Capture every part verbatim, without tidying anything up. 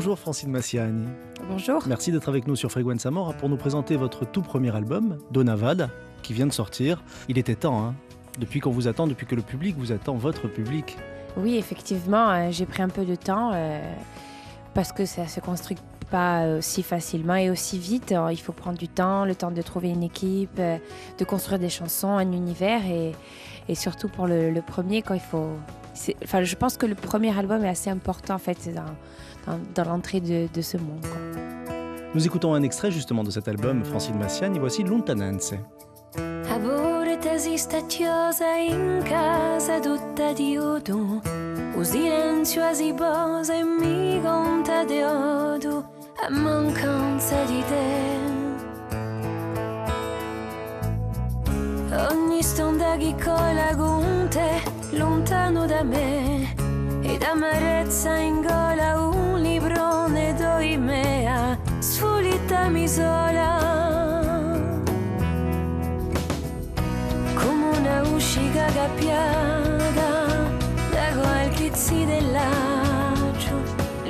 Bonjour Francine Massiani. Bonjour. Merci d'être avec nous sur Frequenza Mora pour nous présenter votre tout premier album, Donna Vada, qui vient de sortir. Il était temps, hein ? Depuis qu'on vous attend, depuis que le public vous attend, votre public. Oui, effectivement, euh, j'ai pris un peu de temps, euh, parce que ça se construit pas aussi facilement et aussi vite. Alors, il faut prendre du temps, le temps de trouver une équipe, euh, de construire des chansons, un univers et, et surtout pour le, le premier, quand il faut, c'est, enfin, je pense que le premier album est assez important, en fait, dans, dans, dans l'entrée de, de ce monde, quoi. Nous écoutons un extrait justement de cet album, Francine Massiani, voici Luntananze. A porta si stà chjosa in casa tutta di odu, u silenziu a si posa è mi conta di odu, a mancanza di tè. Ogni stonda chì cola cun tè, luntanu da mè, è d'amarezza in gola un librone d'oimea, sfulittami sola, cum'è una uscica cappiata da qualchì zitellacciu.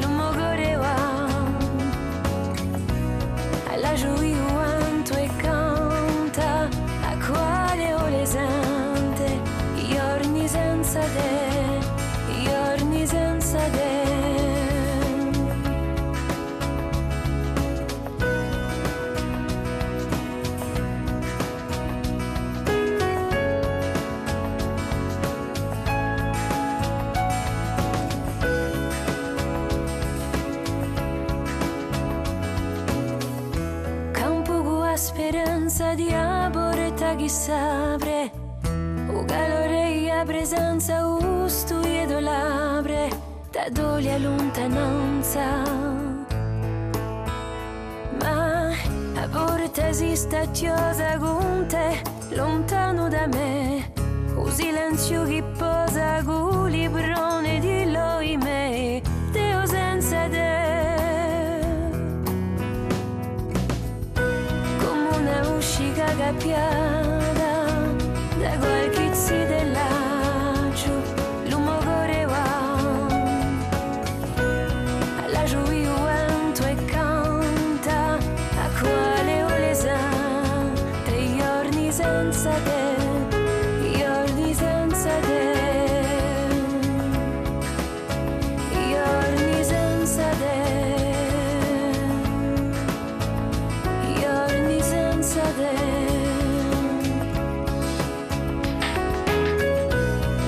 Lu mo core và, a lasgiu u ventu è canta, à quale vole sente, i ghjorni senza tè, i ghjorni senza tè. Campu cù a speranza di a porta chì s'apre, u calore è a presenza, u gustu è e to labbra, da doli a luntananza. Ma a porta si stà chjosa cun tè, luntanu da mè, u silenziu chì posa cù librone di l'oimè, tè o senza tè. Cum'è una uscica cappiata da qualchì zitellacciu, lu mo core và, a lasgiu u ventu è canta, à quale vole sente, i ghjorni senza tè, i ghjorni senza tè. I ghjorni senza tè, i ghjorni senza tè,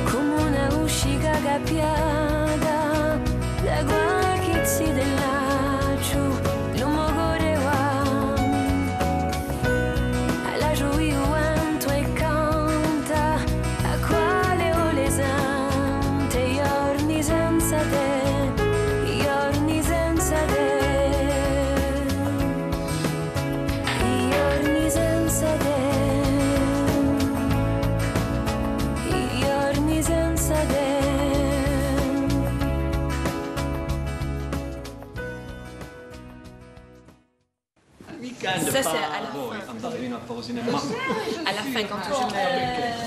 cum'è una uscica cappiata da qualchì zitellacciu, lu mo core và. A lasgiu u ventu è canta, à quale vole sente, i ghjorni senza tè, i ghjorni senza tè, i ghjorni senza tè, i ghjorni senza tè. Ça, c'est à la fin. À la fin, quand je me,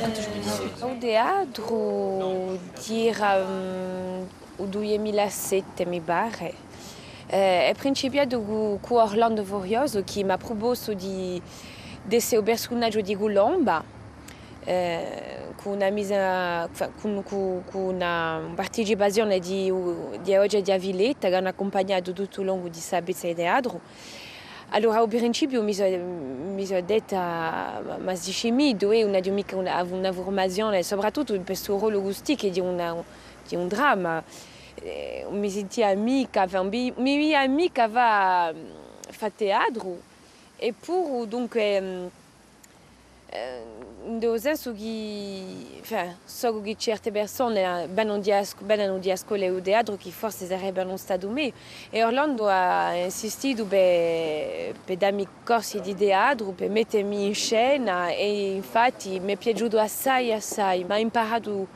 quand je me discute. U teatru era, mm, u dui mila è sette, mi pare. Eh, hè principiatu cù, cù Orlando Furioso, chì m'hà prupostu di, d'esse u persunagiu di Culomba. Eh, cù una misa, enfin, cù, cù, cù una participazione di, di a Voce di a Filetta, chì anu accumpagnatu tuttu u longu di sta pezza di teatru. Allora, à u principiu mi sò, mi sò detta, ma, ma sì scimitu, eh, ùn aghju micca una, una furmazione, soprattuttu per stu rollu custì, chì hè una, hè un dramma. Eh, ùn mi sintia micca, enfin, mi, mi via micca fà, fà teatru, eppuru, dunque, mm, Eh, in u sensu chì, enfin, sò chì certe persone, eh, venenu di a sc-, venenu di a scola di u teatru chì forse sarebbe un statu megliu. È Orlando hà insistitu per, per dammi corsi di teatru, per mettemi in scena, è infatti m'hè piaciutu assai, assai. M'hà imparatu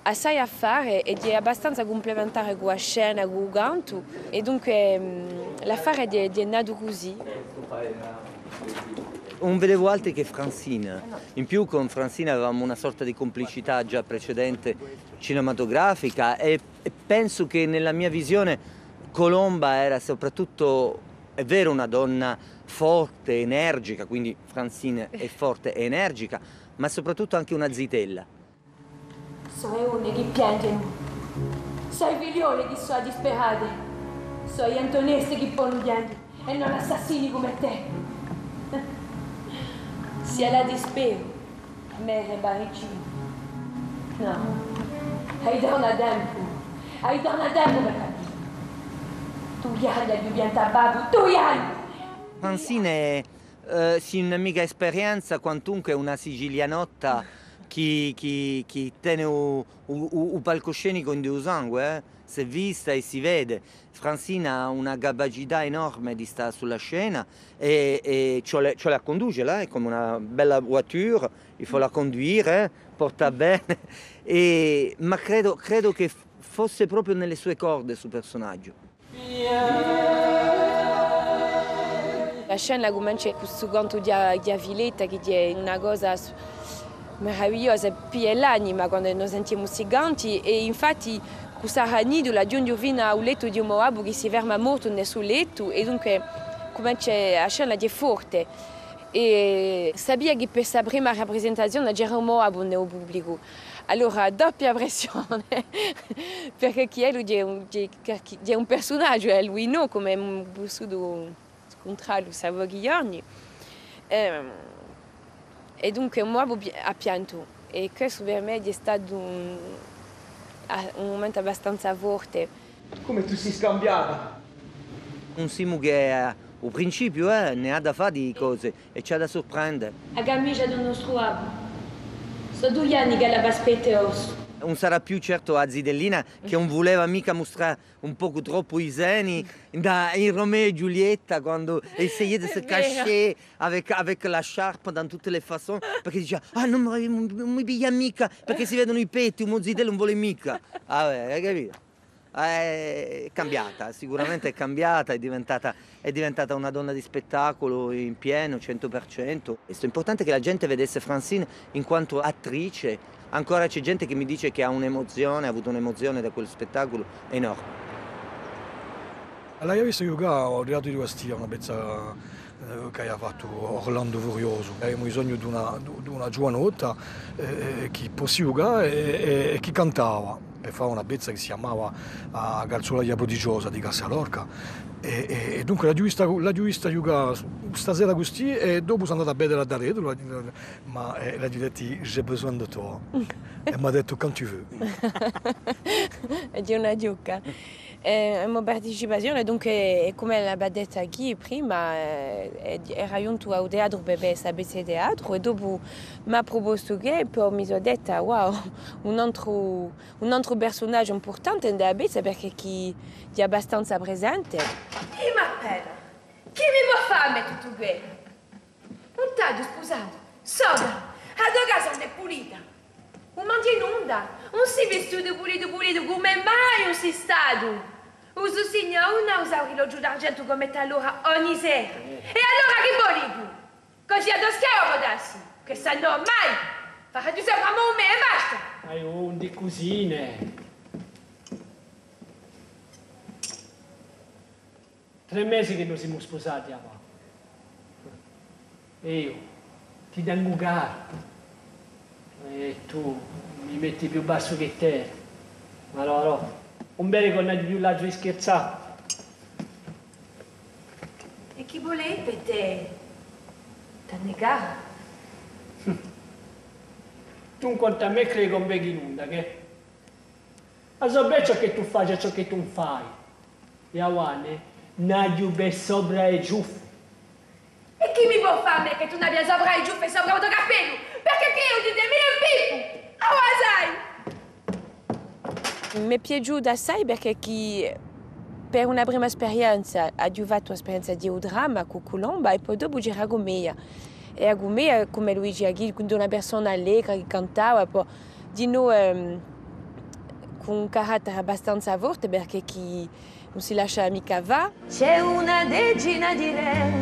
assai affare è hè abbastanza cumplementare cù a scena, cù u cantu, è dunque, mm, l'affare hè, hè natu cusì. Ùn vedevo altri che Francine. In più con Francine avevamo una sorta di complicità già precedente cinematografica e, e penso che nella mia visione Colomba era soprattutto, è vero, una donna forte, energica, quindi Francine è forte e energica, ma soprattutto anche una zitella. Sò e donne chì pianghjenu, sò e figliole chì sò disperate, sò e ghjente oneste chì ponu pianghje, è ùn l'assassini cum'è tè. Sì à a disperu, mè è baricinu. Nò, ai torna tempu, ai torna tempu per capì. Dui anni aghju piantu à babbu, dui anni! Francine, eh, sì una micca esperienza, quantunque una sicilianotta chì, chì, chì tene u, u, u, u palcoscenicu in u sangue, eh. S'hè vista è si vede. Francine hà una capacità enorme di stà sulla scena è, è ci vole, ci vole à cunducela, eh, hè cum'è una bella voiture, il faut la conduire, eh, porta bene. È, ma credo, credo che f-, fosse proprio nelle sue corde stu personaghju. A scena cumencia cù stu cantu di a, di a filetta, chì hè una cosa s-, maravigliosa, piglia l'anima quandu no sentimu sti canti, è infatti cù sta ranidula ghjunghju finu à u lettu di u mo babbu chì si ferma mortu in u so lettu, è dunque cumencia a scena hè forte. È sapia chì per sta prima raprisentazione c'era u mo babbu in u publicu. Allora, doppia pressione, perchè chì ellu hè un, hè, hè un persunagiu, è ellu nò, cum'è emu pussutu scuntrallu sta pochi ghjorni. Ehm, è dunque u mo babbu pi-, hà piantu, è questu per mè hè statu un, a-, un mumentu abbastanza forte. Cum'è tù sì scambiata! Ùn simu chè à u principiu, eh, n'hà da fà di cose è ci hà da surprende. A camisgia di u nostru babbu. Sò dui anni ch'ella v'aspetta oghje. Ùn sarà più certu a zitellina chì ùn vuleva micca mustrà un pocu troppu i seni, in, in Romeo è Giulietta, quandu essayait de se cacher avec, avec la charpe dans toutes les façons, perchè dicia: «Ah, ùn mi, ùn mi piglia micca, perchè si vedono i petti, u mo zitellu ùn vole micca.» Ah, bè, hai capito? Eh, è cambiata, sicuramente è cambiata, è diventata, è diventata una donna di spettacolo in pieno, cento per cento. È sto importante che la gente vedesse Francine in quanto attrice. Ancora c'è gente che mi dice che ha un'emozione, ha avuto un'emozione da quel spettacolo enorme. L'aghju vista ghjucà à u Teatru di Bastia, una pezza eh, ch'avia fattu Orlando Furioso. Aviamu bisognu d'una, d'una ghjuvanotta, eh, eh, chì possi ghjucà è, è, è chì cantava, per fà una pezza chì si chjamava A calzolaghja prudigiosa di Garcia Lorca. È, è, è dunque l'aghju vista, l'aghju vista ghjucà sta sera custì è dopu sò andatu à vedela daretu, ma, eh, l'aghju dettu: «J'ai besoin de toi.» È m'hà dettu: «Quand tu veux.» Hè una ghjoca. Eh, a mo participazione, dunque, hè cum'è l'avia detta quì prima, eh, era ghjuntu à u teatru per vede sta pezza di teatru, è dopu m'hà prupostu chì, è po mi sò detta: «Wow, un antru, un antru persunagiu impurtante in a pezza, perchè chì hè abbastanza presente.» Dì mi appena, chì mi pò fà à mè tuttu què? Ùn t'aghju spusatu sopra à a to casa ùn hè pulita. Ùn manghji nunda, ùn sì vistutu pulitu pulitu cum'è mai ùn sì statu. U so signore ùn hà usatu u rilogiu d'argentu cum'è t'allora ogni sera. È allora chì voli tù? Cusì à to schiavu pò dassi, chì s'è nò mai. Faraghju sempre à mè è basta. Aiò, ùn dì cusì, nè. Trè mesi chì no simu spusati avà. Eiu ti tengu caru. È tù mi metti più bassu chè terra. Ma nò, nò. Ùn vedi chì ùn aghju più l'asgiu di scherzà. È chì voli per tè? T'annegà? Tù quant'à mè credi chì ùn vecu nunda, chì? A sò bè ciò chì tù faci è ciò chì tù ùn fai. È avà n'aghju per sopra e ciuffe. È chì mi pò fà à mè chì tù n'abbia sopra e ciuffe sopra u to cappellu? Perchè chì eiu di tè mi ne impippu! Avà sai! M'hè piaciutu assai perchè chì per una prima sperienza aghju fattu l'esperienza di u dramma cù Colomba è po dopu c'era a cummedia. È a cummedia, cum'è Luigi Achilli, quindi una persona allegra chì cantava, po dinò, ehm, cù un carattere abbastanza forte, perchè chì ùn si lascia micca fà. Ci hè una decina di re,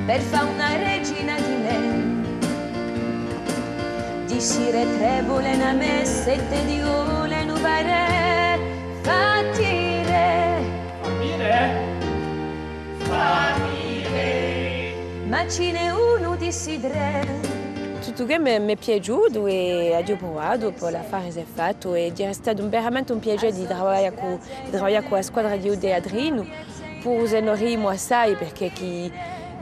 per fà una regina di mè. Dicì re trè vole una mè, sette di vole un parè, fatti Ma ci n'hè unu di sti trè. Tuttu què m'hè, m'hè piaciutu è aghju pruvatu, po l'affare s'hè fattu è hè statu un, veramente un piacè di travaglià cù, di travaglià cù a squadra di u teatrinu, puru s'è no ridimu assai, perchè chì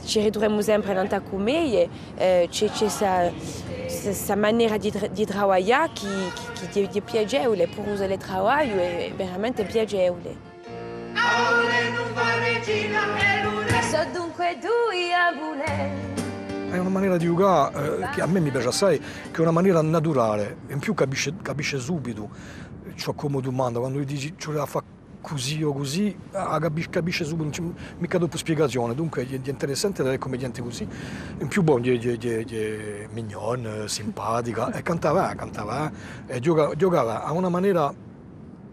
ci ritruvemu sempre nant'à cummedie, eh, ci hè, ci hè sta, sta, sta manera di tra-, di travaglià chì, chì, chì hè, hè piacevule, puru s'ellu hè travagliu, hè veramente piacevule. Sò dunque dui à vulè. Hè una manera di ghjucà, eh, chì à mè mi piace assai, chì hè una manera naturale, in più capisce, capisce subitu ciò ch'omu dumanda, quandu li dici, ci vole à fà cusì o cusì, a capi-, capisce subitu, ùn ci hè micca troppu spiegazione, dunque hè, hè interessante da vede cume ghjente cusì. In più, bon, hè, hè, hè, hè mignona, eh, simpatica, è canta bè, canta bè, è ghjoca, ghjoca bè, hà una manera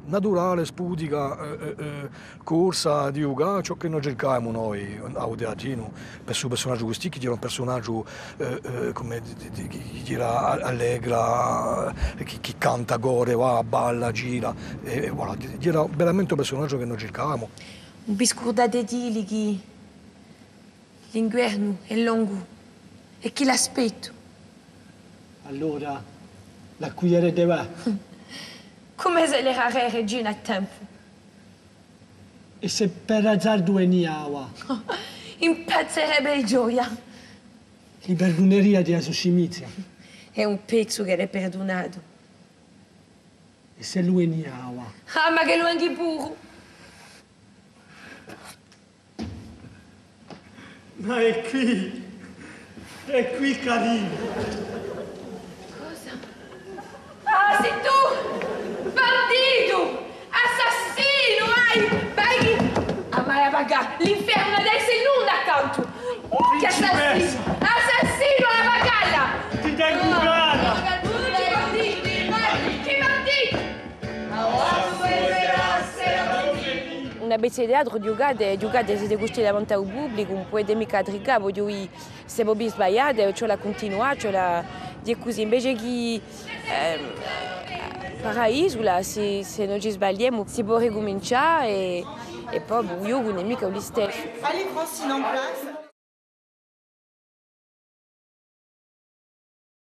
naturale, sputica, eh, eh, eh, corsa, di ghjucà, ciò chì no circavamu noi à u teatrinu, per stu persunagiu custì, chì era un persunagiu, eh, eh, cume di, di, di, chì, chì era a-, allegra, eh, chì, chì canta, corre, và, balla, gira, è, è voilà, chì, chì era veramente un persunagiu chì no circavamu. Ùn vi scurdate di dì li chì l'inguernu hè longu è chì l'aspettu. Allora, l'accuglierete bè? Cume s'ellu era re, regina à tempu. È s'è per azardu venia avà? Impazzerebbe di gioia. Li perduneria di a so scimizia? Hè un pezzu ch'ellu hè perdunatu. È s'ellu venia avà? Ah, ma ch'ellu venghi puru! Ma hè quì, hè quì ch'arriva. Cosa? Ah, sì tù! Banditu! Assassinu! Ai, vai! Ah, ma a paga, l'infernu, adesso in onda accantu! Chì assassinu! Assassinu, a pagalla! Ti tengu cara! Chì banditi! Una pezza di teatru, ghjucate, ghjucate, site custì davanti à u publicu, ùn pudete micca tricà, vogliu dì, s'è vo vi sbagliate, ci vole à cuntinuà, ci vole à, hè cusì, invece chì, ehm, per a isula, s'è, s'è no ci sbagliemu, si pò ricumincià è, è po u ghjocu ùn hè micca u listessu. Allez, Francine, en place.